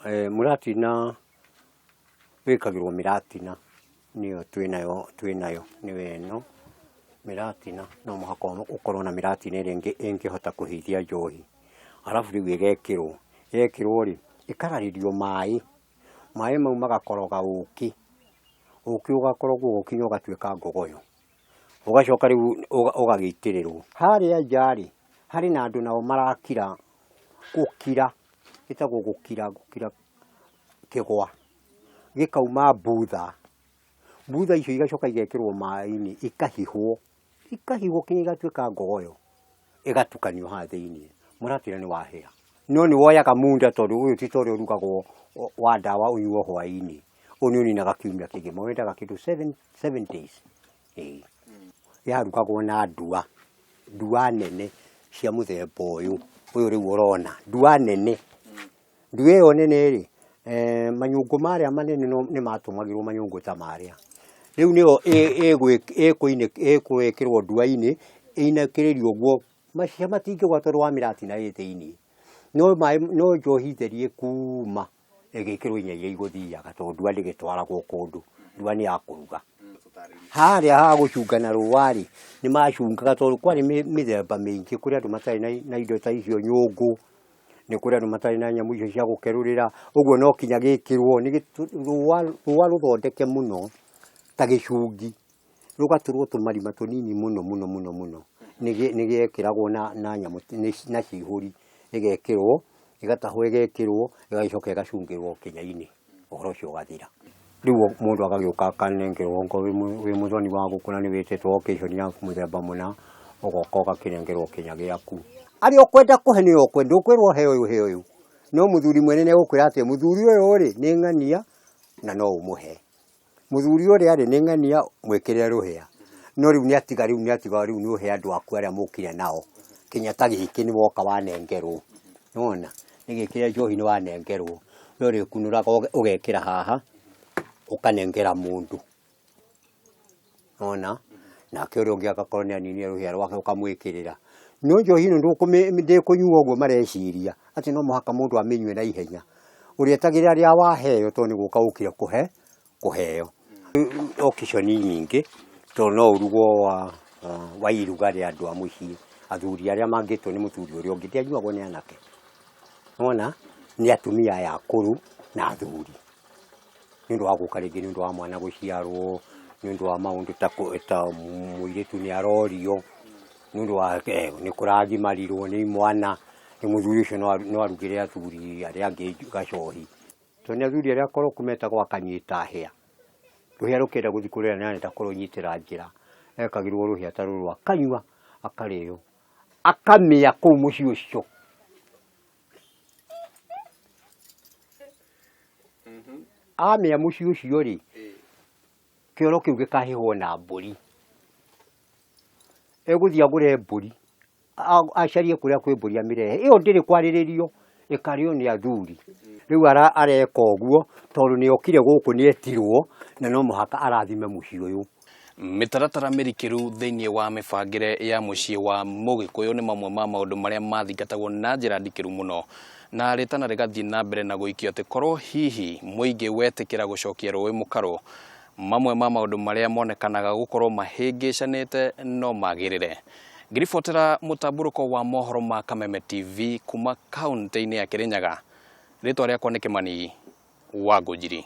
Mũratina wĩkagĩrwo mĩratina nĩyo twĩnayo twĩnayo nĩyo ĩno, mĩratina no mũhaka ũkorwo na mĩratina ĩrĩa ĩngĩhota kũhĩithia njohi. Arabu rĩu ĩgekĩrwo, yekĩrwo rĩ, ĩkararĩrio maĩ, maĩ mau magakoroga ũkĩ, ũkĩ ũgakorogwo nginya ũgatuĩka ngogoyo. Ũgacoka rĩu ũgagĩitĩrĩrwo. Harĩa nja rĩ, harĩ na andũ nao marakira, gũkira, ĩtagwo gũkira, gũkira kĩgwa, gĩkauma mbutha. Mbutha icio igacoka igekĩrwo maĩ-inĩ ikahihwo, ikahihwo nginya igatuĩka ngogoyo, ĩgatukanio haha thĩiniĩ. Mũratira nĩ wahĩa. No nĩ woyaga munda tondũ ũyũ ti ta ũrĩa ũrugagwo wa ndawa ũnyuo hwaĩ-inĩ. Ũyũ nĩ ũninaga kiumia kĩgima, wendaga kĩndũ 7 days. Ĩĩ. Yarugagwo na ndua, ndua nene cia mũthemba ũyũ, ũyũ rĩu ũrona, ndua nene. Ndua ĩyo nene rĩ, manyũngũ marĩa manene nĩ matũmagĩrwo manyũngũ ta marĩa. Rĩu nĩyo ĩgwĩkĩrwo ndua-inĩ, ĩinũkĩrĩrio ũguo, maciha matingĩgwa tondũ wa mĩratina ĩ thĩiniĩ. No maĩ, no njohi theri ĩkuma ĩgĩkĩrwo inya iria igũthiaga tondũ ndua ndĩgĩtwaragwo kũndũ, ndua nĩ ya kũruga. Harĩa ha gũcunga na rũa rĩ, nĩ macungaga tondũ kwarĩ mĩthemba mĩingĩ, kũrĩ andũ matarĩ na indo ta icio nyũngũ, nĩ kũrĩ andũ matarĩ na nyamũ icio cia gũkerũrĩra, ũguo no kinya gĩkĩrwo, rũa rũa rũthondeke mũno ta gĩcungi, rũgatũrwo tũmarima tũnini mũno mũno mũno mũno, nĩ gĩekĩragwo na nyamũ na cihũri, ĩgekĩrwo, ĩgatahwo ĩgekĩrwo, ĩgagĩcoka ĩgacungĩrwo kĩnya-inĩ, ũhoro ũcio ũgathira. Rĩu mũndũ agagĩũka akanengerwo okorwo wĩ mũthoni wa gũkũ na nĩ wĩtĩtwo occasion ya mũthemba mũna, ũgoka ũgakĩnengerwo kĩnya gĩaku. Arĩa ũkwenda kũhe nĩo ũkũhe, ndũkwĩrwo he ũyũ he ũyũ, no mũthuri mwene nĩ egũkwĩra atĩ mũthuri ũyũ rĩ nĩ ng'ania na no ũmũhe. Mũthuri ũrĩa rĩ nĩ ng'ania mwĩkĩre rũhĩa, no rĩu nĩ atiga rĩu nĩ atiga rĩu nĩ ũhe andũ aku arĩa mũkire nao, kinya ta gĩkĩ nĩ woka wanengerwo, nĩwona, nĩ gĩkĩre njohi nĩ wanengerwo, we ũrĩkunũraga ũgekĩra haha, ũkanengera mũndũ, nĩwona, nake ũrĩa ũngĩ agakorwo nĩ aninire rũhĩa rwake ũkamwĩkĩrĩra. No njohi ĩno ndĩkũnyuo ũguo mareciria, atĩ no mũhaka mũndũ amĩnyue na ihenya, ũrĩetagĩrĩra rĩrĩa waheo tondũ nĩ gũka ũkire kũhe kũheo. Occasion nyingĩ tondũ no ũrugwo wa iruga rĩa andũ a mũciĩ, athuri arĩa mangĩtwo nĩ mũthuri ũrĩa ũngĩ, ndĩanyuagwo nĩ anake, nĩwona, nĩ atumia aya akũrũ na athuri, nĩ ũndũ wa gũka rĩngĩ nĩ ũndũ wa mwana gũciarwo, nĩ ũndũ wa maũndũ ta mũirĩtu nĩ arorio, nĩ ũndũ wa nĩ kũragimarirwo nĩ imwana, rĩu mũthuri ũcio no arugĩre athuri arĩa angĩ gacohi. Tondũ nĩ athuri arĩa akoroku metagwo akanyita hĩa, rũhĩa rũkĩenda gũthiĩ kũrĩa nĩ arenda kũrũnyitĩra njĩra, ekagĩrwo rũhĩa ta rũrũ akanyua akarĩo, akamĩa kũu mũciĩ ũcio. Amĩa mũciĩ ũcio rĩ, kĩoro kĩu gĩkahĩhwo na mbũri. Egũthiĩ agũre mbũri, acarie kũrĩa kwĩ mbũri amĩrehe, ĩyo ndĩrĩ kwarĩrĩrio, ĩkarĩo nĩ athuri. Rĩu areka ũguo tondũ nĩ okire gũkũ nĩ etirwo na no mũhaka arathime mũciĩ ũyũ. Mĩtaratara mĩrikĩru thĩinĩ wa mĩbangĩre ya mũciĩ wa Mũgĩkũyũ nĩ mamwe ma maũndũ marĩa mathingatagwo na njĩra ndikĩru mũno, na rĩtana rĩgathiĩ na mbere na gũikio atĩ korwo hihi mũingĩ wetĩkĩra gũcokia rũĩ mũkarũ, mamwe ma maũndũ marĩa monekanaga gũkorwo mahĩngĩcanĩte no magĩrĩre. Ngĩribotera mũtambũrũko wa mohoro ma Kameme TV kuma kaunti-inĩ ya Kĩrĩnyaga, rĩtwa rĩakwa nĩ Kĩmani wa Ngũnjiri.